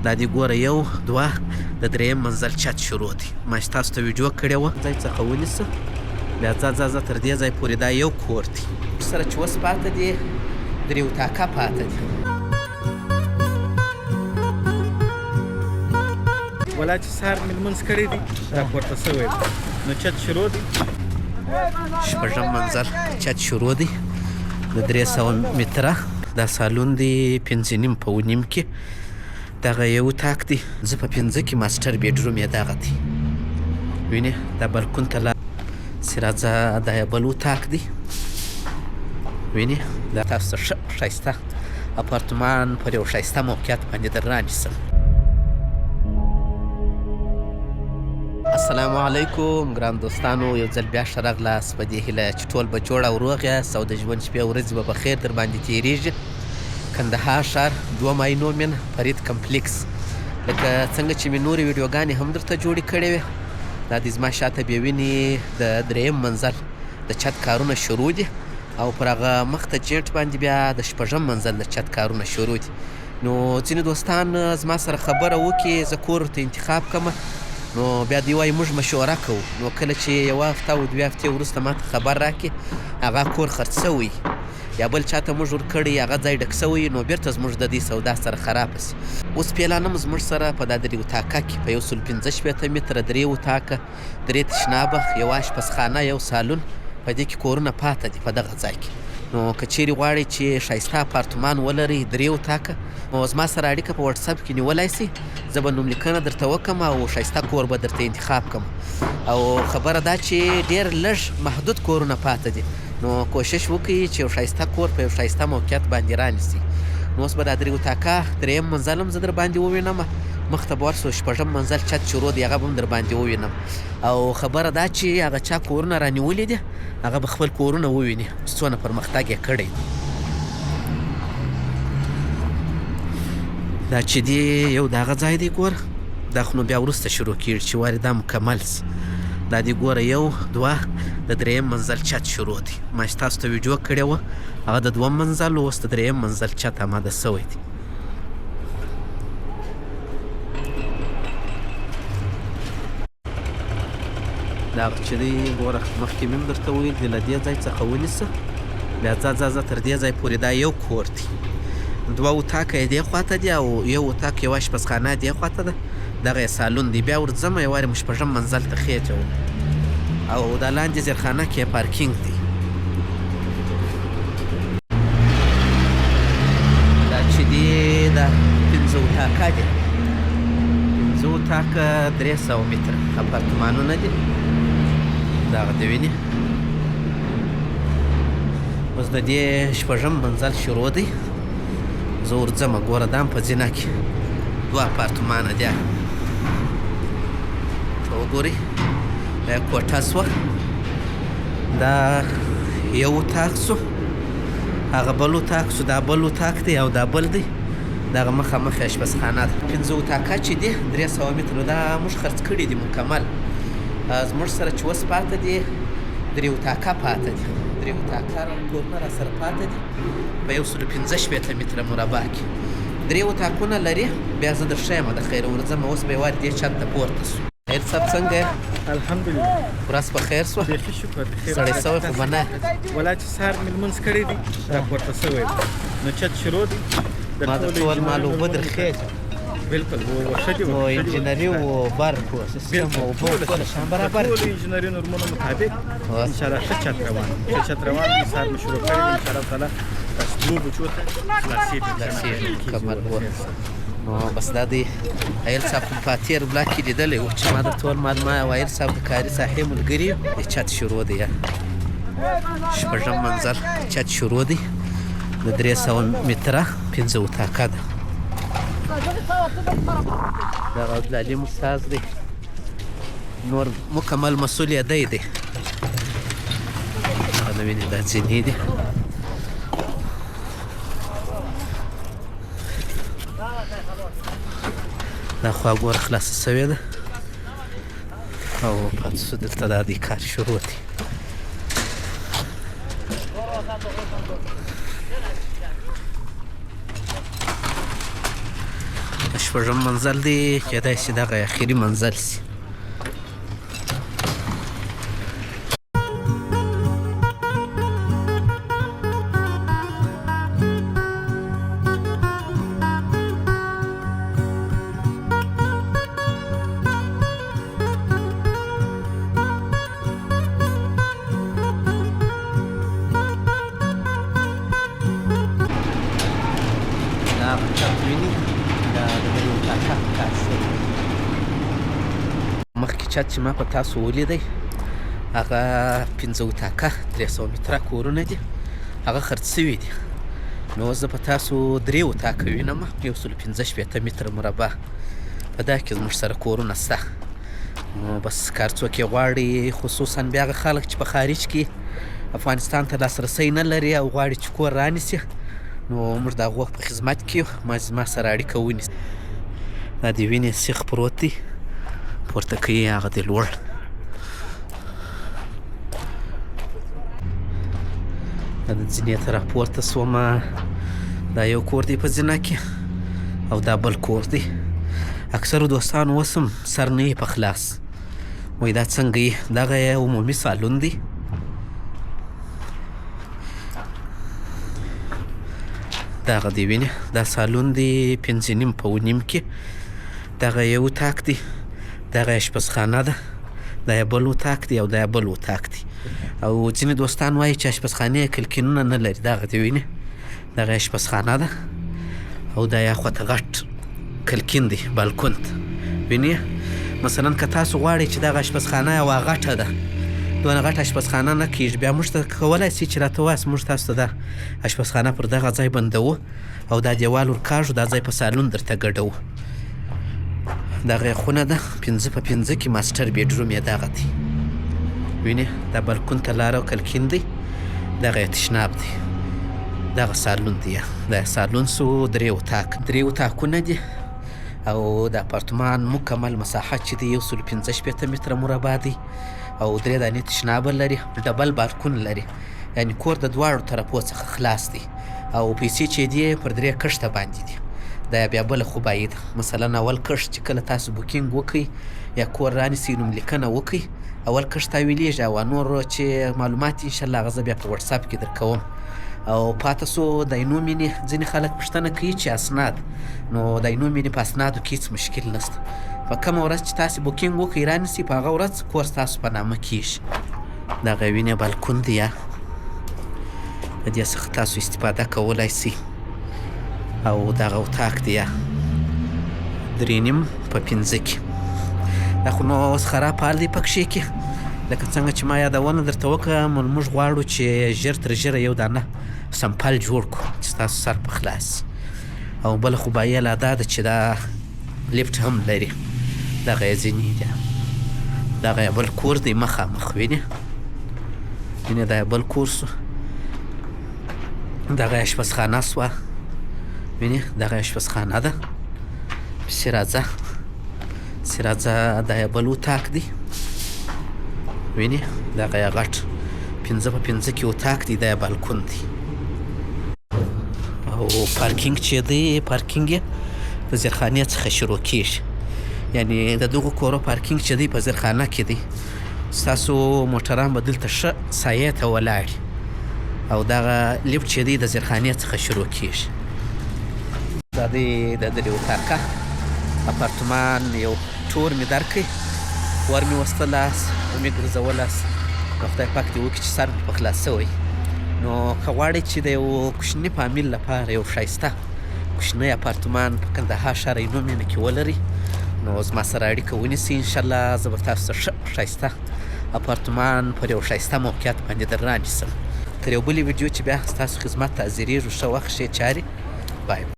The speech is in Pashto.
دا دی ګوره یو دوه د دریم منزل چت شروع دی. ما چې تاسو ته ویډیو کړې وه ځای څخه ونیسه بیا ځه ځه ځه تر دې ځای پورې دا یو کور دی. سره چې اوس پاته دي درې اتاقه پاته دي. ولا چې سهار مې لمونځ کړی دی راپورته شوی دی نو چت شروع دی. شپږم منزل چت شروع دی د 300 متره. دا سالون دی 5.5 په 9.5 کې. دغه یو اتاق دی. زه په 5 کې ماسټر بیډروم یې دغه دی. وینې دا بالکن ته لا چې راځه دا یې بل اتاق دی. وینې دا تاسو ته ښه ښایسته اپارتمان پر یو ښایسته موقعیت باندې در رانیسم. السلام علیکم ګران دوستانو، یو ځل بیا ښه راغلاست. په دې هیله چې ټول به جوړ او روغ یاست او د ژوند شپې ورځې به په خیر در باندې تېرېږي. کندهار ښار دوه ماینو مین فرید کمپلیکس، لکه څنګه چې مې نورې ویډیوګانې هم درته جوړې کړې وې، دا د زما شاته بیا ویني د دریم منزل د چت کارونه شروع دي او پر هغه مخته جیټ باندې بیا د شپږم منزل د چت کارونه شروع دي. نو ځینې دوستان زما سره خبره وکړي، زه کور ورته انتخاب کړم، نو بیا دوی وایي موږ مشوره کوو. نو کله چې یوه هفته او دوې هفتې وروسته ماته خبر راکړي هغه کور خرڅ شوی یا بل چاته موږ ورکړی، هغه ځای ډک شوی، نو بیرته زموږ د دې سودا سره خرابه شي. اوس فعلا هم زموږ سره په دا درې اتاقه کې په 165 متره درې اتاقه، درې تشنابه، یوه آشپزخانه، یو سالون، په دې کې کورونه پاته دي په دغه ځای کې. نو که چیرې غواړئ چې ښایسته اپارتمان ولرئ درې اتاقه، نو زما سره اړیکه په واتساپ کې نیولای شئ. زه به نوم لیکنه درته وکړم او ښایسته کور به درته انتخاب کړم. او خبره دا چې ډېر لږ محدود کورونه پاته دي، نو کوشش وکړئ چې یو ښایسته کور په یو ښایسته موقعیت باندې رانیسئ. نو اوس به دا درې اتاقه دریم منزل هم زه در باندې ووینم، مخته به ورشو شپږم منزل چت شروع دی، هغه به هم در باندې ووینم. او خبره دا چې هغه چا کورونه رانیولي دي هغه به خپل کورونه وویني چې څونه پرمختګ یې کړی دی. دا چې دی یو د هغه ځای دی ګوره، دا خو نو بیا وروسته شروع کېږي چې وارې دا مکمل شي. دا دی ګوره یو دوه د دریم منزل چت شروع دی. ما چې تاسو ته ویډیو کړې وه هغه د دوم منزل، اوس د دریم منزل چت آماده شوی دی. دا چې دی ګوره مخکې مې هم درته ویل دي، له دې ځای څخه ونیسه بیا ځه ځه ځه تر دې ځای پورې دا یو کور دی. دوه اتاقه یې دې خواته دي او یو اتاق یوه آشپزخانه دې خواته ده، دغه یې سالون دی. بیا ورځمه یو وارې مو شپږم منزل ته خېژوم او دا لاندې زیرخانه کې یې پارکینګ دی. دا چې دی دا پنځه اتاقه دي، پنځه اتاقه 300 متره اپارتمانونه دي. دغه دی ویني. اوس د دې شپږم منزل شروع دی. زه ورځمه ګوره دا هم په زینه کې دوه اپارتمانه دي. ته وګورئ دا کوټه شوه، دا یو اتاق شو، هغه بل اتاق شو، دا بل اتاق دی او دا بل دی. دغه مخامخ یې آشپزخانه ده. پنځه اتاقه چې دي 300 متره دا موږ خرڅ کړي دي مکمل. زموږ سره چې اوس پاته دي درې اتاقه پاته دي، درې اتاقه کورونه را سره پاته دي په 165 متره مربع کې. درې اتاقونه لري. بیا زه در ښیم د خیره ورځم. اوس به یې وارې دې چت ته پورته شو. خیر صاحب څنګه یې؟ الحمدلله. ورځ په خیر شوه؟ بیخي شکر د خیر. ستړی شوی خو به نه؟ ولا چې سهار مې لمونځ کړی دی راپورته شوی دی، نو چت شروع دی. ما درته وویل ما له اوبه در خېژه. بالکل ښه دي. نو انجینري و برق و سیستم و اوبه ټول شیان برابر ټولو انجینري نورمونو مطابق انشاءالله ښه چت روان دی، ښه چت روان دی. سهار مې شروع کړی دی، انشاءالله تعالی بس دوو بجو ته خلاصېږي. مکمل و. نو بس دا دی ایل صاحب خو په تېر بلاک کې لیدلی و چې ما درته وویل ما او ایل صاحب د کاري ساحې ملګري یو. د چت شروع دی، شپږم منزل چت شروع دی د 300 متره پنځه اتاقه ده. دغه عبدالعلیم استاد دی، نور مکمل مسؤل یې دی دی. هغه نه ویني دا زینې دي. دا خوا ګوره خلاصه شوې ده او پاتې شو دلته دا دی کار شروع دی. شپږم منزل دی، کېدای شي دغه اخري منزل شي. دا هغه چت ویني، دا د دې اتاقه کاسې مخکې چت چې ما په تاسو ولیدی، هغه 5 اتاقه 300 متره کورونه دي، هغه خرڅ شوي دي. نو زه په تاسو 3 اتاقه وینم، 165 متره مربع. په دا کې زموږ سره کورونه شته. نو بس که هر څوک یې غواړي، خصوصا بیا هغه خلک چې په خارج کې افغانستان ته لاسرسی نه لري او غواړي چې کور رانیسي، نو موږ د هغو په خدمت کې یو. ما زما سره اړیکه ونیسي. دا د وینې سیخ پروت دی، پورته کوي هغه دی لوړ. دا د زینې ته راپورته سوم. دا یو کور دی په زینه کې او دا بل کور دی. اکثرو دوستانو اوس هم سر نه یې په خلاص، وایي دا څنګه یې. دغه یې عمومي سالون دی. دغه دی وینې، دا سالون دی 5.5 په 7.5 کې. دغه یو اتاق دی، دغه آشپزخانه ده، دا یې بل اتاق دی او دا یې بل اتاق دی. او ځینې دوستان وایي چې آشپزخانې کلکینونه نه لري. دغه دی وینې، دغه آشپزخانه ده او دا یې خواته غټ کلکین دی، بالکون ته وینې. مثلا که تاسو غواړئ چې دغه آشپزخانه یوه غټه ده، دونه غټه آشپزخانه نه کېږي، بیا موږ ته کولای شي چې راته ووایاست، موږ تاسو ته دا آشپزخانه پر دغه ځای بندوو او دا دیوال ورکاږو، دا ځای په سالون درته ګډوو. دغه یې خونه ده، 5 په 5 کې ماسټر بیډروم یې دغه دی. وینې، دا بالکون ته لاره او کلکین دی. دغه یې تشناب دی، دغه سالون دی. دا سالون سو، 3 اتاق، 3 اتاقونه دي. او د اپارتمان مکمل مساحت چې دی 165 متره مربع دی او 3 دانې تشنابه لري، ډبل بالکون لري، یعنی کور د دواړو طرفو څخه خلاص دی. او پیسې چې دي پر 3 کښته باندې دي. دا بیا بله خوبایي ده. مثلا اول کښت چې کله تاسو بوکینګ وکئ یا کور رانیسئ، نوم لیکنه وکئ، اول کښت تاویلېږي او نور چې معلومات دي انشاءالله هغه زه بیا په واتساپ کې درکوم. او پاتې سو د عینو مینې، ځینې خلک پوښتنه کوي چې اسناد، نو د عینو مینې په اسنادو کې هېڅ مشکل نشته. په کومه ورځ چې تاسې بوکینګ وکئ رانیسئ، په هغه ورځ کور ستاسو په نامه کېږي. دغه وینې بالکون دی، یا له دې څخه تاسو استفاده کولی شئ. او دغه اتاق دی، یا 3.5 په 5 کې. دا خو نو اوس خراب حال دی پکښې کې، لکه څنګه چې ما یادونه درته وکړه، موږ غواړو چې ژر تر ژره یو دانه سمپل جوړ کړو چې ستاسو سر په خلاص شي. او بله خوبایي لا دا ده چې دا لیفټ هم لري. دغه یې ځینې دی، دغه یې بل کور دی مخامخ، وینې، وینې دا یې بل کور سو. دغه یې آشپزخانه سوه، وینې، دغه یې آشپزخانه ده. پسې راځه، پسې راځه، دا یې بل اتاق دی، وینې، دغه یې غټ 5 په 5 کې اتاق دی، دا یې بالکون دی. او پارکینګ چې دی، پارکینګ یې د زیرخانې څخه شروع کېږي، یعنی د دغو کورو پارکینګ چې دی په زیرخانه کې دی. ستاسو موټران به دلته ښه سایې ته ولاړ، او دغه لیفټ چې دی د زیرخانې څخه شروع کېږي. دا دی د 3 اتاقه اپارتمان یو ټور مې درکړ، ور مې وستلاس، ومې ګرځولاس. نو خدای پاک دې وکړي چې سر مې په خلاص شوی. نو که غواړئ چې د یو کوچني فامیل لپاره یو ښایسته کوچنی اپارتمان په کندهار ښار عینو مینه کې ولرئ، نو زما سره اړیکه ونیسئ، انشاءالله زه به تاسو ته ښه ښایسته اپارتمان پر یو ښایسته موقعیت باندې در رانیسم. تر یو بلې ویډیو چې بیا ستاسو خدمت ته حاضرېږو، ښه وخت، ښې چارې، بای.